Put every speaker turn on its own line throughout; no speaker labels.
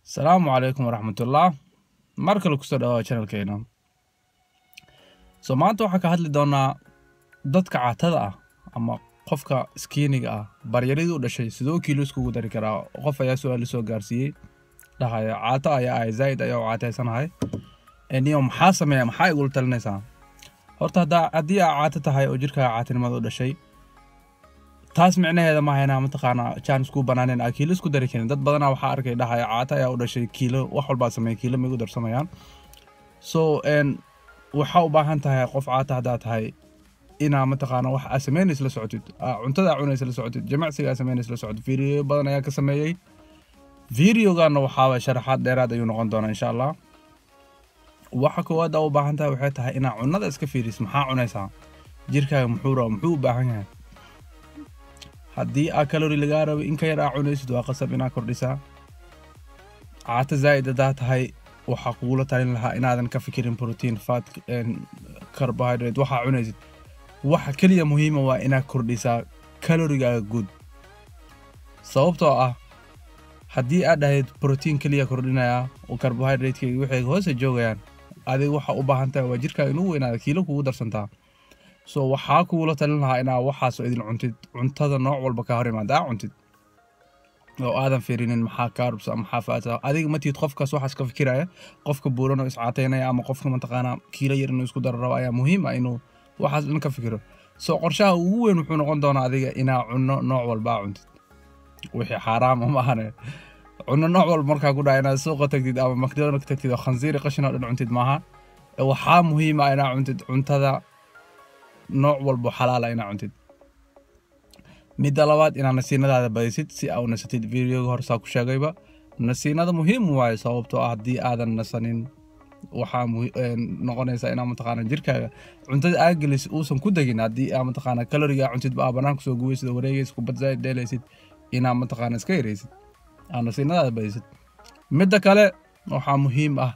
Asalaamu calaykum waraxmatullah. Mar kale kusoo dhawaada channelkeena. So maanta waxaan ka hadli doonaa dadka caatada ah ama qofka skinnyga ah, baryaridii u dhashay, sidoo kiilo iskugu dari karaa. Qof ayaa su-aal soo gaarsiiyey, dhahaya: "Caato ayaa ahay, zaid ayaa u caataysanahay, niyo maxaa sameeya? Maxaa igula talinaysaa?" Horta haddii aa caato tahay oo jirkaaga caatinimada u dhashay, taas micnaheeda maaha inaa mataqaanaa chance kuu banaaneen aa kiilo isku dari karin. Dad badanaa waxaa arkay dhahaya: "Caato ayaa u dhashay, kiilo wax walbaa sameeya, kiilo ma igu darsamayaan." So waxaa u baahan tahay, qof caata haddaa tahay, inaa mataqaana wax aa sameynaysa la socotid, cuntada aa cunaysa la socotid, jimicsiga aa sameynaysa la socotid. Video badan ayaa ka sameeyey, videogaana waxaaba sharaxaad dheeraad ayuu noqon doonaa, insha Allah. Waxa koowaad aa u baahan tahay waxay tahay inaa cunada iska fiiriso. Maxaa cunaysaa? Jirkaaga muxuu raba? Muxuu u baahan yahay? Haddii aa calorie lagaa rabo in ka yar aa cunaysid, waa qasab inaa kordhisaa. Caato zaa'id haddaa tahay, waxaa kugula talin lahaa inaadan ka fikirin protein, fat, carbohydrate waxaa cunaysid. Waxa keliya muhiima waa inaad kordhisaa caloriegaaga guud, sababtoo ah haddii aad dhahayd protein keliya kordhinayaa oo carbohydrate waxay hoose joogayaan, adiga waxa u baahan tahay waa jirkaaga inuu weynaada, kiilo kugu darsantaa. So waxaa kugula talin lahaa inaa waxaas idin cuntid, cuntada nooc walba ka hor imaada aa cuntid oo aadan fiirinin maxaa carbs, maxaa fat. Adiga ma tihid qofkaas waxaas ka fikiraya. Qofka buuran oo iscaateynaya ama qofka mataqaanaa kiilo yar inuu isku daro rabo ayaa muhiim ah inuu waxaas dhan ka fikiro. So qorshaha ugu weyn wuxuu noqon doonaa adiga inaa cunno nooc walba aa cuntid, wixii xaaraama maahane. Cunno nooc walba markaa ku dhaha, inaad suuqa tagtid ama McDonald tagtid oo khansiiri qashin oo dhan cuntid maaha. Waxaa muhiim ah inaa cuntid cuntada nooc walbo xalaala inaa cuntid. Midda labaad, inaad nasiinadaada badisid si aa u nasatid. Videoga hore saa ku sheegayba, nasiinada muhiim waayo, sababtoo ah haddii aadan nasanin, waxaa noqonaysaa inaa mataqaana jirkaaga cuntada aa gelis uusan ku degin. Haddii aa mataqaana caloriega cuntid aa banaanka soo gubaysid oo wareegaysid, kubad zaaid dheelaysid, inaa mataqaana iska yaraysid, aa nasiinadaada badisid. Midda kale, waxaa muhiim ah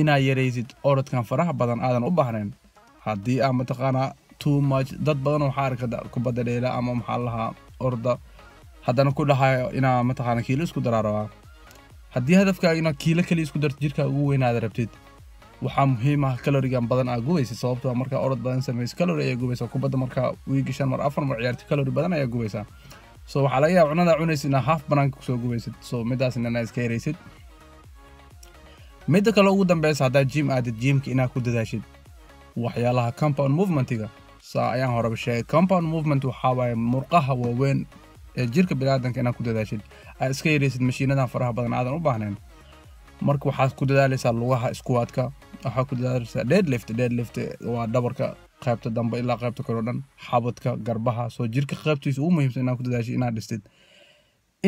inaa yaraysid orodkan faraha badan aadan u baahnayn. Haddii aa mataqaanaa too much, dad badan waxaa arka kubadda dheela ama maxaa lahaa orda, haddana ku dhahayo inaa mataqaana kiilo isku daraa rabaa. Haddii hadafkaaga inaad kiilo kaliya isku darto, jirkaa ugu weynaada rabtid, waxaa muhiim ah caloriegan badan aa gubaysid, sababtoo ah markaa orod badan samaysid, calorie ayaa gubaysaa. Kubadda markaa wiigi 5 mar, 4 mar ciyaartid, calorie badan ayaa gubaysaa. So waxaa laga yaaba cunada cunaysid inaa half banaanka kusoo gubaysid. So midaasna inaa iska yaraysid. Midda kale ugu dambeysa, haddaad gym aadid, gymka inaad ku dadaashid waxyaalaha compound movementiga. Saa ayaan horeba sheegay, compound movement waxaa waaye murqaha waaweyn ee jirka biniaadanka inaad ku dadaashid, aad iska yaraysid mashiinadan faraha badan aadan u baahnayn. Marka waxaad ku dadaalaysaa lugaha, squatka, waxaad ku dadaalaysaa deadlift. Deadlift waa dhabarka qaybta dambe ilaa qaybta kale oo dhan, xabadka, garbaha. Soo jirka qaybtiisa ugu muhiimsan inaad ku dadaashid, inaad dhistid.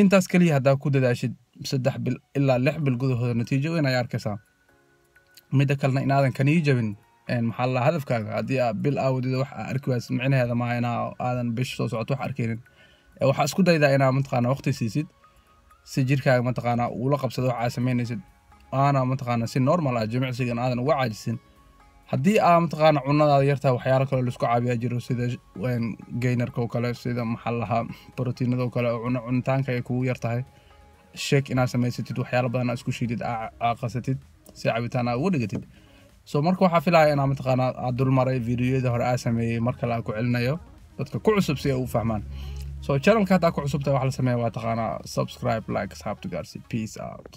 Intaas keliya haddaa ku dadaashid, 3 bil ilaa 6 bil gudahooda natiijo weyn ayaa arkaysaa. Midda kalena, inaadan kanii jabin maxaa la hadafkaaga. Haddii aa bil aawadida wax aa arki waysid, micnaheeda maaha inaa aadan bish soo socoto wax arkaynin. Waxaa isku daydaa inaa mataqaana waqti siisid si jirkaaga mataqaana ula qabsado wax aa samaynaysid, aana mataqaana si normal ah jimicsigan aadan uga caajisin. Haddii aa mataqaana cunadaada yartahay, waxyaalo kale laisku caabiyaa jiro, sida gainerka oo kale, sida maxaa lahaa proteinada oo kale, oo cuno cunitaanka ay kugu yartahay, shake inaad samaysatid, waxyaalo badan aa isku shiidid, aa qasatid si cabitaan aa uga dhigatid. So marka waxaa filaya inaa mataqaana aad dulmaray videoyada hore aa sameeyey. Mar kale aa ku celinayo dadka ku cusub si ay u fahmaan. So channelka haddaa ku cusubtahay, wax la sameeya waa taqaanaa: subscribe, like, asxaabta gaarsi. Peace out.